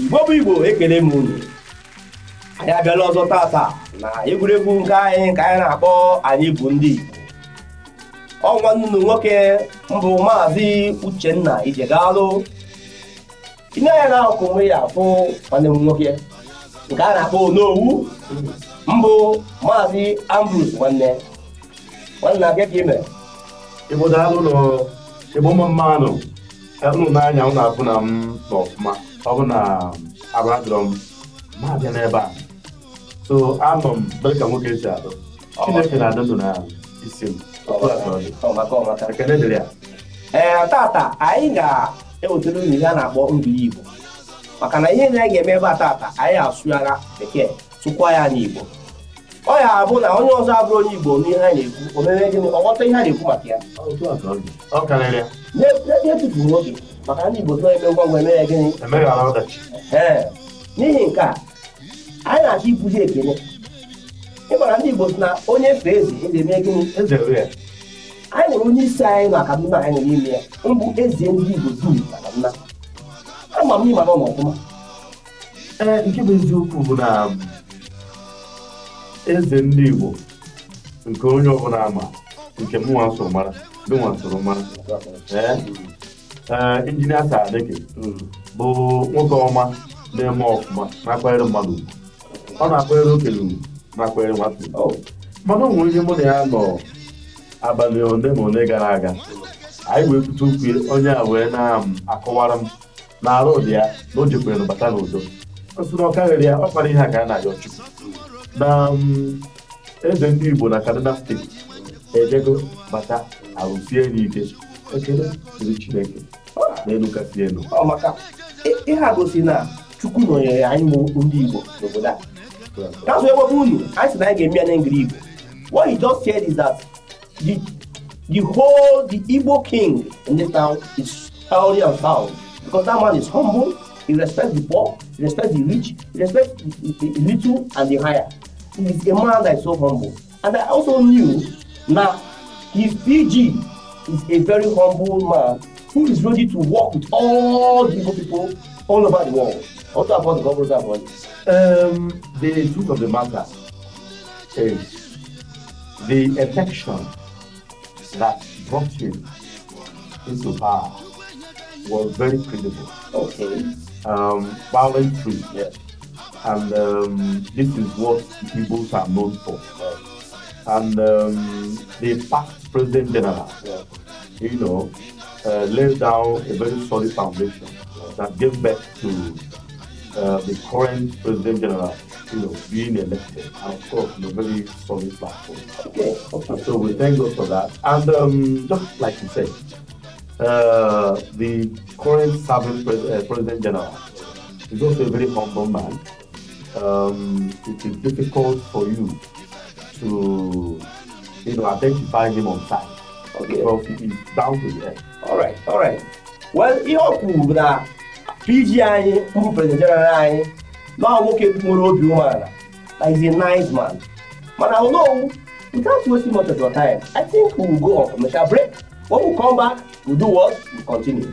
Igbo ekele m unu. Anyị abịala ọzọ tata na egwuregwu nke anyị na-akpọ anyị bụ ndị Igbo. Ọ nwanne unu nwoke mbụ Maazị Uchenna Ijegalu. Ine anya na-akụ nwe ya afụ nwanne m nwoke nke a na-akpọ Onowu mbụ Maazị Ambrose nwanne abịa ka ime. Igbo daalụ nọ Igbo mmanụ unu n'anya unu afụ na m n'ọfụma ọ bụ na abadọrọ m ma abịa n'ebe a so anọ m bere ka nwoke si adọ Chineke na-adọ ndụ na isi m ekene dịrị ya. Tata anyị ga-ewetara unu ihe a na-akpọ ndụ Igbo maka na ihe na ga-eme ebe a tata anyị asụghara bekee tụkwa ya n'Igbo. Ọ ya abụ na onye ọzọ abụrụ onye Igbo n'ihe anyị na-ekwu omeme gịnị ọ ghọta ihe a na-ekwu maka ya ọ karịrị ya na-etufu nwoke maka ndị Igbo tụọ eme ngwa ngwa eme ya gịnị emeghara ọdachi. N'ihi nke a anyị na-achọ ikwuzi ekele. Ịmara ndị Igbo si na onye fee eze eme gịnị eze ya. Anyị nwere onye isi anyị na Kaduna anyị nọ n'ime ya mbụ eze ndị Igbo dum na Kaduna. Ama m n'ịma nọ n'ọfụma. Nke bụ eziokwu bụ na eze ndị Igbo nke onye ọbụla ama nke mụnwa soro mara mụnwa soro mara injinia Sadeke bụ nwoke ọma na-eme ọfụma na-akwanyere mmadụ ugwu. Ọ na-akwanyere okenye ugwu na-akwanyere nwata. Mana o nwere onye mụ na ya nọ abalị ole ma ole gara aga anyị wee kwute okwu onye a wee na-akọwara m na arụ dị ya na o jekwere bata n'udo. Ọ sị na ọ karịrị ya ọ kpara ihe a ka a na-ayọ Chukwu na eze ndị Igbo na Kaduna steeti ejego bata arụsie n'ike. Ekele dịrị Chineke n'elu kasị elu. Maka ihe a gosi na Chukwu nọnyere anyị bụ ndị Igbo n'obodo a. That's why unu anyị sị na anyị ga-eme ya n'Ngili Igbo. What he just said is that the Igbo king in this town is healthy and sound because that man is humble. He respects the poor, he respects the rich, he respects the little and the higher. He is a man that is so humble. And I also knew that his PG is a very humble man who is ready to work with all the Igbo people all over the world. Also about the government. The truth of the matter is the election that brought him into power was very credible. Okay. Violent free. Yeah. And this is what the Igbos are known for. And the past President General, laid down a very solid foundation that gave birth to the current President General, being elected, and of course, a very solid platform. Okay. So we thank God for that. And just like you said, the current serving President General is also a very humble man. It is difficult for you to, identify him on sight. Okay. Because he is down to the earth. All right. Well, ihe o kwuru na PG anyị mbụ President General anyị na nwoke nwere obi umeala. That is a nice man. Mana Onowu, without wasting much of your time, I think we will go on commercial break. When we come back, we'll do what? We'll continue.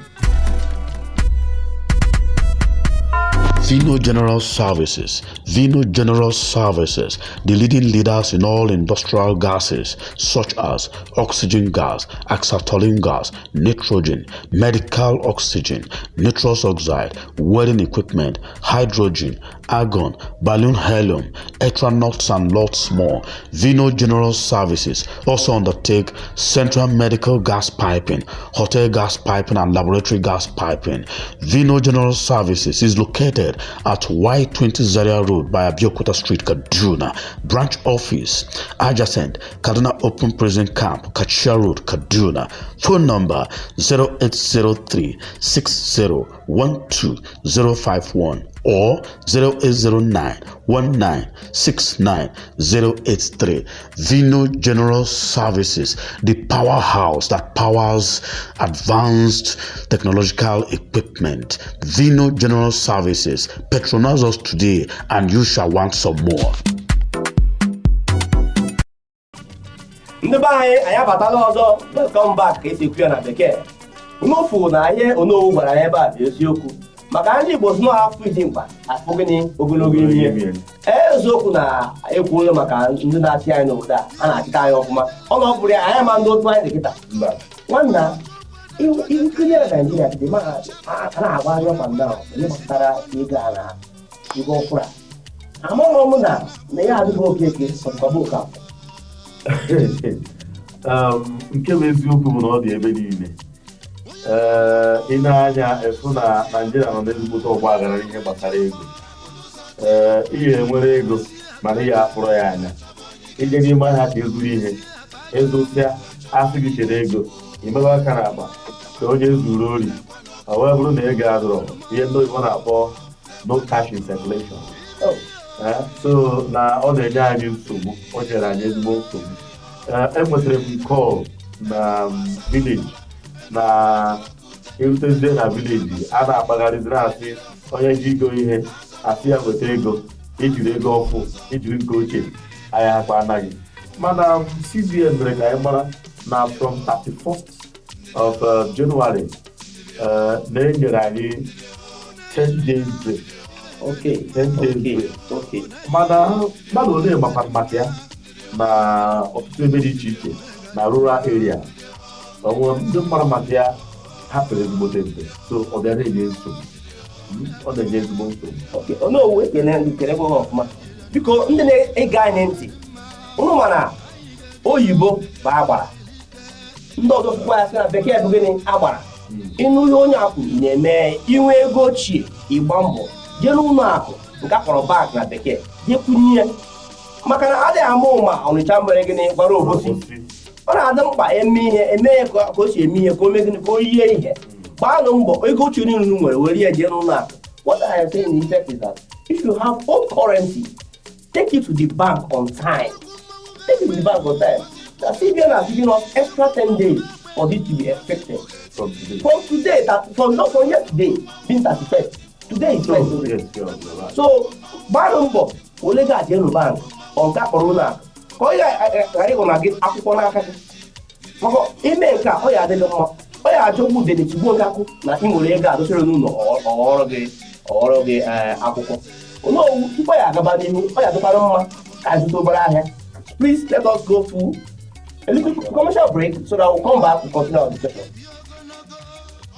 Vino General Services, the leading leaders in all industrial gases such as oxygen gas, acetylene gas, nitrogen, medical oxygen, nitrous oxide, welding equipment, hydrogen, argon, balloon helium, ethanol and lots more. Vino General Services also undertake central medical gas piping, hotel gas piping and laboratory gas piping. Vino General Services is located at Y20 Zaria Road by Abiyokuta Street, Kaduna. Branch office adjacent Kaduna Open Prison Camp, Kachia Road, Kaduna. Phone number 0803 6012 or 0809 1969 Vino General Services, the powerhouse that powers advanced technological equipment. Vino General Services, patronize us today and you shall want some more. Ndị be anyị abatala ọzọ. Welcome back ka esi ekwu ya na bekee. Unofu na ihe Onowu gwara ya ebe a bụ eziokwu. maka ndị Igbo sino afọ ịdị mkpa afọ gịnị ogologo ime eziokwu na ekwuola maka ndị na-achị anyị n'obodo a na-achịta anyị ọfụma ọ na ọ bụrụ ya anyị ma ndị otu anyị dị kịta nwanna nkiri na Naijiria dị ma a na-agba anya ọkwa ndị ahụ onye gbasara ego a na ego ọfụrụ a amaghị m na ya adịghị okeke ọtụkwaba oke afọ nke bụ eziokwu bụ na ọ dị ebe niile ị na-anya efu na Naijiria nọ n'ezigbote ọgba aghara ihe gbasara ego ihe enwere ego mana ihe afụrụ ya anya ije n'ime ha ka ezuru ihe ezosịa asị gị chere ego imewe aka na akpa ka onye zuru ori ọ wee bụrụ na ego adụrọ ihe ndị oyibo na-akpọ no cash in circulation so na ọ na-enye anyị nsogbu o nyere anyị ezigbo nsogbu enwetara m call na village na erutezie na vileji a na-akpagharịzi na-asị onye ji igo ihe asị ya weta ego ijiri ego ọfụ ijiri nke ochie anyị akpa anaghị mana CBN mere ka anyị mara na from 31st of January na-enyere anyị 10 days break. 10 days break. Mana mmadụ ole makwa maka ya na ọtụtụ ebe dị iche iche na rural area ọnwụ ndị mmadụ maka ya hapụrụ ezigbote mbe so ọ bịara enye nsogbu ọ na-enye ezigbo nsogbu Onowu ekele ndị kere gị ọfụma biko ndị na-ege anyị ntị ụnụ mana oyibo bụ agbara ndị ọzọ fụkwa ya sị na bekee bụ gịnị agbara ịnụ ihe onye akwụ na-eme inwe ego ochie ịgba mbọ jee n'ụlọ akụ nke akpọrọ bank na bekee jee kwunye ya maka na adịghị ama ụma Ọnịcha mere gịnị gbara obosi ọ na-adị mkpa eme ya ka o si eme ihe ka o mee gịnị ka o yie ihe gbaanụ mbọ ego ochie niile nwere were ya jee n'ụlọ akụ. What I am saying in effect is that if you have old currency, take it to the bank on time. Take it to the bank on time. The CBN has given us extra 10 days for this to be effective. From today, not from yesterday, being 31st. Today is Wednesday. So, Barumbo, Olega General Bank, on Caporona, Koya get Akupona. Ime ka o ya adịghị mma o ya ajọgbu dede tigbuo nkakụ na imụrụ ego adosiri n'ụlọ ọrụ gị akwụkwọ Onowu tupu ya agaba n'ihu o ya adịkwara mma ka anyị zụta obere ahịa. Please let us go to a little commercial break so that we'll come back to continue our discussion.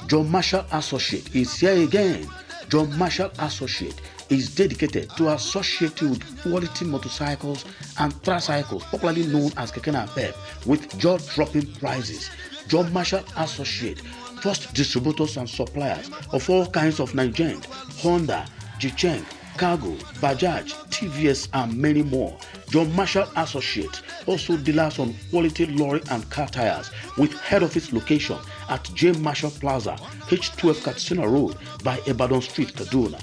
John Marshall Associate is here again. John Marshall Associate is dedicated to associating with quality motorcycles and tricycles, popularly known as Keke Napep, with jaw-dropping prices. John Marshall Associate, first distributors and suppliers of all kinds of Nigerian, Honda, Jicheng, Cargo, Bajaj, TVS, and many more. John Marshall Associate also dealers on quality lorry and car tires with head office location at J. Marshall Plaza, H12 Katsina Road by Ibadan Street, Kaduna.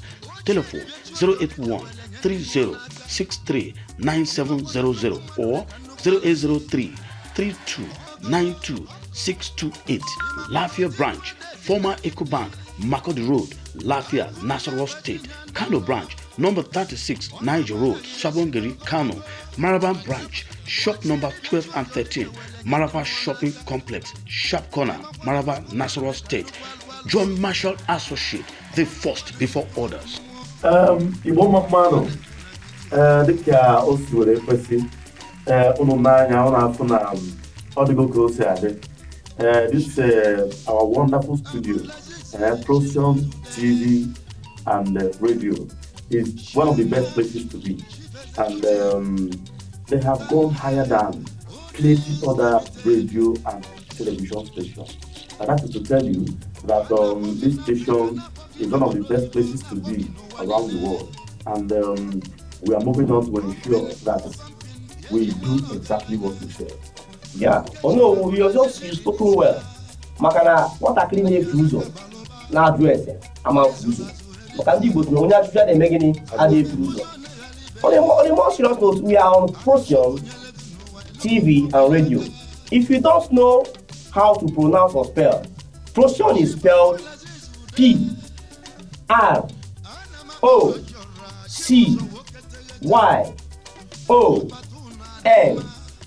Telephone 081-3063-9700 or 0803-3292-628. Lafia Branch, former Ecobank, Makodi Road, Lafia, Nasarawa State. Kano Branch, number 36, Niger Road, Sabongeri, Kano. Maraba Branch, shop number 12 and 13, Maraba Shopping Complex, Sharp Corner, Maraba, Nasarawa State. John Marshall Associate, the first before others. Igbo mmanụ dịka o si were kwesị ụnụ n'anya ọ na-afụ na ọ dịgo ka o si adị. This our wonderful studio, Procyon TV and radio is one of the best places to be, and they have gone higher than plenty other radio and television stations. And that is to tell you that this station is one of the best places to be around the world, and we are moving on to ensure that we do exactly what we said. Yeah, Onowu, you spoken well. Makana, what I clean the fuso, now address amount fuso. But ndị Igbo na onye ajụjụ a na-eme gịnị adịghị efu ụzọ. On a more serious note, we are on Procyon TV and radio. If you don't know how to pronounce or spell, Procyon is spelled P-R-O-C-Y-O-N.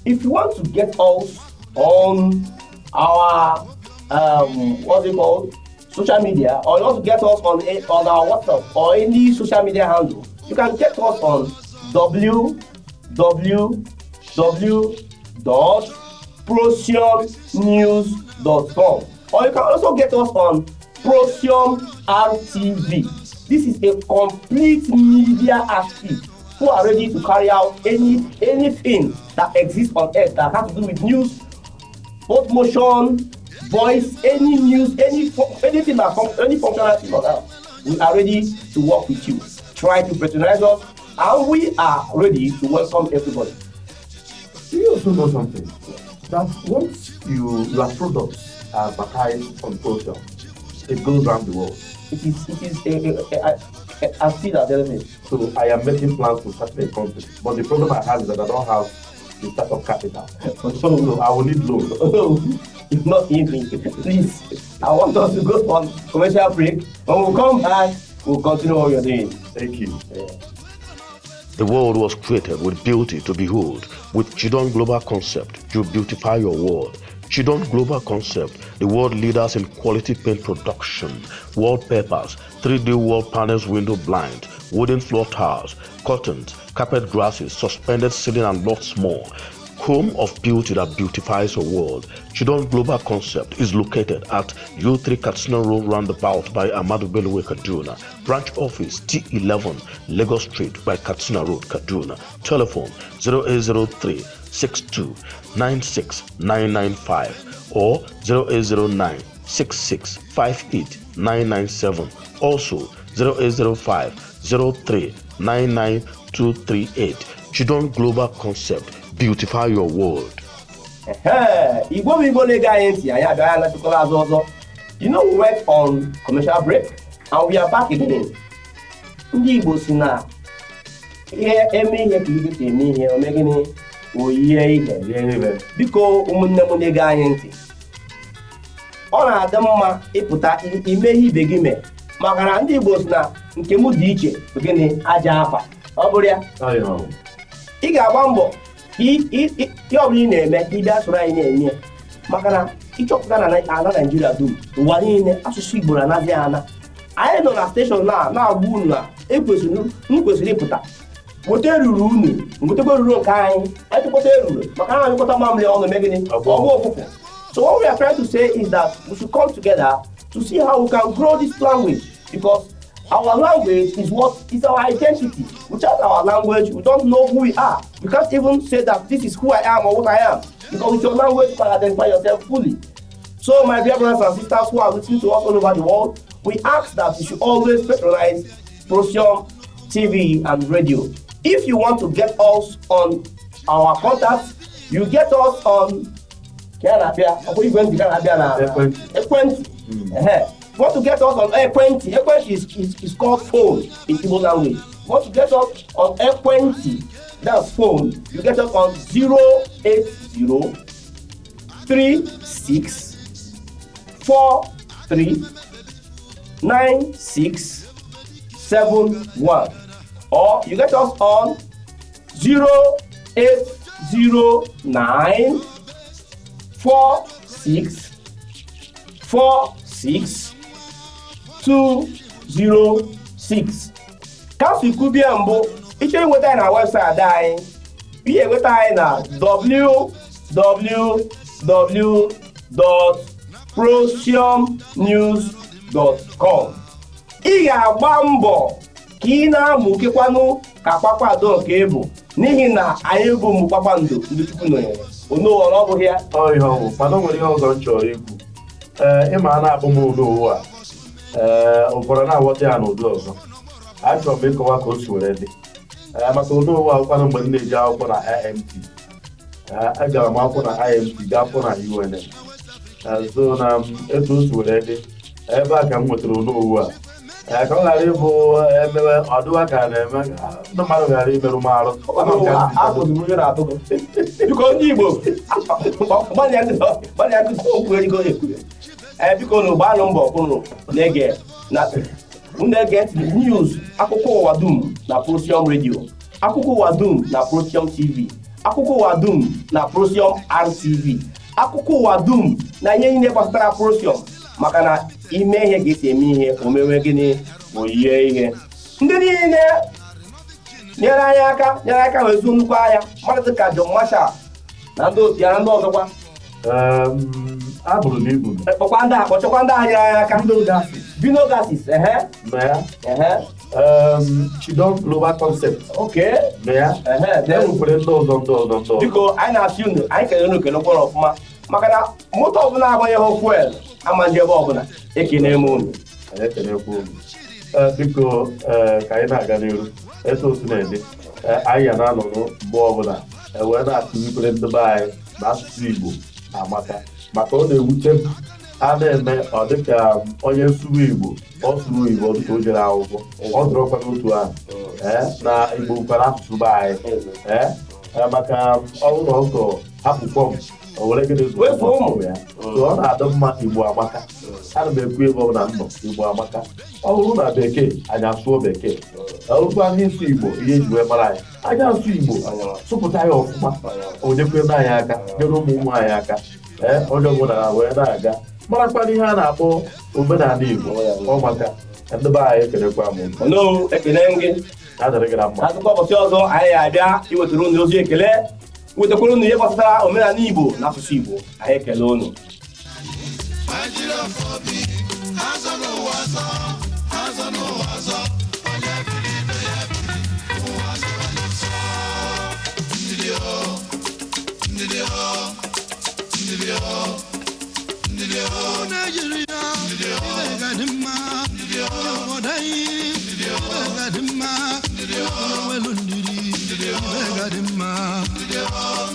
If you want to get us on our what's it called, social media, or you want to get us on our WhatsApp or any social media handle, you can get us on www.procyonnews.com, or you can also get us on Procyon RTV. This is a complete media active who are ready to carry out anything that exists on earth that has to do with news, both motion, voice, any news, anything that any functionality on earth. We are ready to work with you. Try to patronize us, and we are ready to welcome everybody. Do you also know something? That once your products are advertised on Procyon, it goes around the world. It is a still at the So I am making plans to start a company, but the problem I have is that I don't have the type of capital. So I will need loan. It's not easy. Please, I want us to go on commercial break. When we come back, we'll continue what you're doing. Thank you. Yeah. The world was created with beauty to behold. With Chidon Global Concept, you beautify your world. Chidon Global Concept, the world leaders in quality paint production, wallpapers, 3D wall panels, window blinds, wooden floor tiles, curtains, carpet grasses, suspended ceiling, and lots more. Home of beauty that beautifies your world. Chidon Global Concept is located at U3 Katsina Road roundabout by Ahmadu Bello Kaduna. Branch office T11 Lagos Street by Katsina Road, Kaduna. Telephone 0803 62 96 995 or 0809 66 58 997. Also 0805 03 99238. Chidon Global Concept. Beautify your world. Igbo lega anyị anyị abịa na chukwu azụ ọzọ. You know, we went on commercial break and we are back again. Ndị Igbo si na eme ihe ka ibe si eme ihe o megịnị oyihe ihe. Biko ụmụnne m lega anyị ntị. Ọ na-adị mma ịpụta ime ihe ibe gị mee maka na ndị Igbo si na nke m dị iche bụ gịnị aja afa. Ọ bụrụ ya. Ị ga-agba mbọ ihe ọ bụla ị na-eme ka ị bịa soro anyị na-eme maka na ịchọpụta na ala Naịjirịa dum ụwa niile asụsụ Igbo na-anazi ana. Anyị nọ na steshọn na-agba unu na kwesịrị ịpụta nweta eruru unu nwetakwa eruru nke anyị chịkọta eruru maka na anyịkọta mamịrị ọnụ megịnị ọgbụ ọfụfụ. So what we are trying to say is that we should come together to see how we can grow this language, because our language is what is our identity. Without our language, we don't know who we are. You can't even say that this is who I am or what I am, because with your language you can identify yourself fully. So my dear brothers and sisters who are listening to us all over the world, we ask that you should always patronize Procyon TV and radio. If you want to get us on our contacts, you get us on Ekwenty. Want to get us on Ekwenty? Ekwenty is called phone in Igbo language. Want to get us on Ekwenty? That's phone. You get us on 080 36 43 96 71, or you get us on 0809 46 46 206. Kasị kubie mbụ ịchọ ịnweta anyị na webụsaịtị anyị, ihe enweta anyị na www.procyonnews.com. Ị ga-agba mbọ ka ị na-amụkekwanụ ka kpakpando nke ịbụ, n'ihi na anyị bụ ụmụ kpakpando ndị Chukwu nọnyere. Onowu ọ bụghị ya? Ọ ihe ọwụ, mana o nwere ihe ọzọ m chọrọ ikwu. Ịma na-akpọ m Onowu a, ụfọdụ na-aghọta ya n'ụdị ọzọ. Achọrọ m ịkọwa ka o si were dị. Maka Onowu akwụkwọ mgbe m na-eji akwụkwọ na IMT. Agara m akwụkwọ na IMT gaa akwụkwọ na UNN. So na etu o si were dị, ebe a ka m nwetara Onowu a. Ka ọ ghara ịbụ emewe ọdụwa ka na-eme ndị mmadụ ghara imerụ m arụ. Biko ndị Igbo gbalịa nkụzi okwu erigo ekwure. Biko na gbanụ mbọ kwụrụ na-ege ntị news, akụkọ ụwa dum na Procyon Radio, akụkọ ụwa dum na Procyon TV, akụkọ ụwa dum na Procyon RTV, akụkọ ụwa dum na ihe niile gbasara Procyon. maka na ime ihe ka esi eme ihe omewe gịnị oyie ihe ndị niile nyere anyị aka wee zuo nnukwu ahịa mmadụ dịka John Marshall na ndị otu ya na ndị ọzọkwa abụrụ n'ibu kpọchakwa ndị ahịa anyị aka Binogasis Chidon Global Concept okay enwekwere ndị ọzọ biko anyị na-asị unu anyị kelere unu kelekwara ọfụma maka na moto ọbụla agbanyeghị fuel ama ndị ebe ọbụla ekene m unu biko ka anyị na-aga n'iru etu otu na-ede anyị ya na-anọrụ mgbe ọbụla wee na-akụzikwere ndị be anyị na asụsụ Igbo amaka maka ọ na-ewute m a na-eme ọ dịka onye nsụrụ Igbo ọ sụrụ Igbo dịka o jere akwụkwọ ọ dụrọkwa n'otu ahụ na Igbo kwara asụsụ be anyị maka ọrụ ọzọ hapụkwọ m o were gịnị wefu ụmụ ya ọ na-adị mma Igbo amaka ana m ekwu ebe ọ na nọ Igbo amaka ọ bụrụ na bekee anyị asụọ bekee ọrụkwa ndị nsụ Igbo ihe eji wee mara anyị asụ Igbo sụpụta ya ọfụma onyekwere anyị aka nyere ụmụ anyị aka onye ọbụla wee na-aga marakwana ihe a na-akpọ omenala Igbo ọ maka ndị be anyị ekelekwa m Onowu ekele gị adịrị gị na mma akụkọ ụbọchị ọzọ anyị abịa iwetara unu ozi ekele wetakwara unu ihe gbasara omenala Igbo na asụsụ Igbo anyị ekele unu Nigeria,